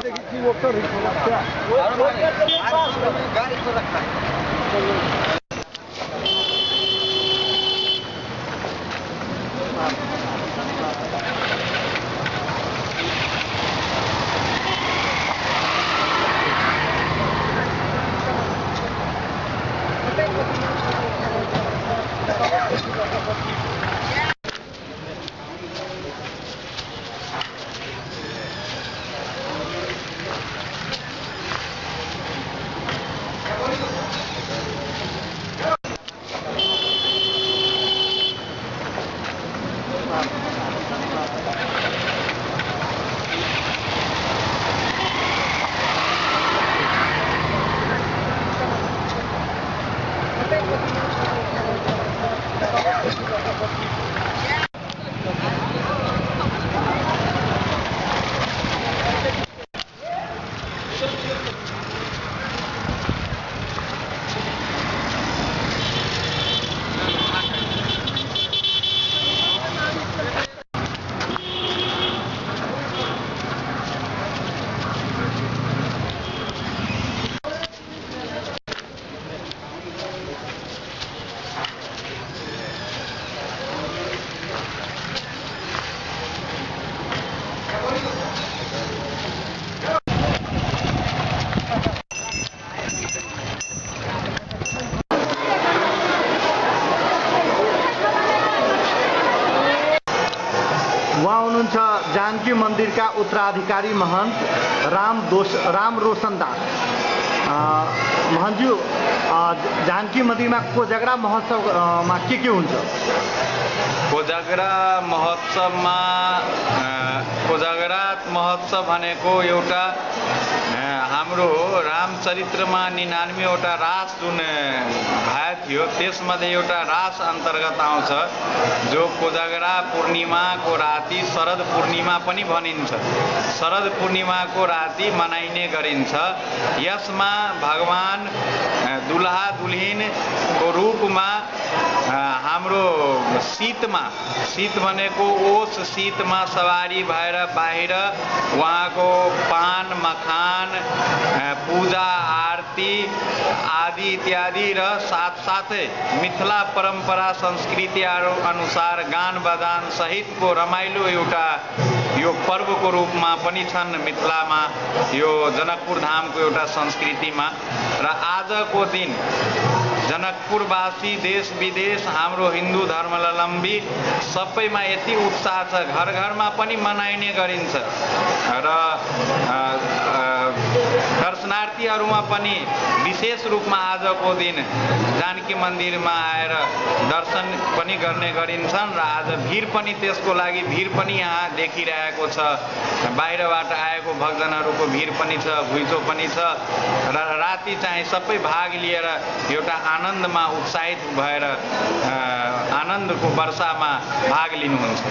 देखिए कि वो तो गाड़ी तो रखा है। उहाँ हुनुहुन्छ जानकी मन्दिरका उत्तराधिकारी महन्त राम रोशन दास। महन्तज्यू, जानकी मन्दिरमा कोजागरा महोत्सवमा के हुन्छ? कोजागरा महोत्सवमा कोजागरा महोत्सव भनेको एउटा हाम्रो रामचरित्रमा 99वटा रास जुन भएको थियो त्यसमध्ये एउटा रास अन्तर्गत आउँछ जो कोजागरा पूर्णिमाको राति शरद पूर्णिमा पनि भनिन्छ। शरद पूर्णिमाको राति मनाइने गरिन्छ। यसमा भगवान दुल्हा दुल्हिनको रूपमा हाम्रो शीत भनेको ओस शीतमा सवारी भएर बाहिर उहाँको पान मखान पूजा आरती आदि इत्यादि र साथसाथै मिथिला परम्परा संस्कृति अनुसार गान बजान सहितको रमाइलो एउटा यो पर्वको रूपमा पनि छन् मिथिलामा, यो जनकपुर धामको एउटा संस्कृतिमा। र आजको दिन जनकपुरवासी देश विदेश हाम्रो हिन्दू धर्मावलम्बी सबैमा यति उत्साह छ, घर घरमा पनि मनाइने गरिन्छ र दर्शनार्थीहरूमा पनि विशेष रूपमा आजको दिन जानकी मन्दिरमा आएर दर्शन पनि गर्ने गरिन्छन् र आज भिड पनि त्यसको लागि भिड पनि यहाँ देखिरहेको छ। बाहिरबाट आएको भक्तजनहरूको भिड पनि छ, घुइँचो पनि छ र राति चाहिँ सबै भाग लिएर एउटा आनन्दमा उत्साहित भएर आनन्दको वर्षामा भाग लिनुहुन्छ।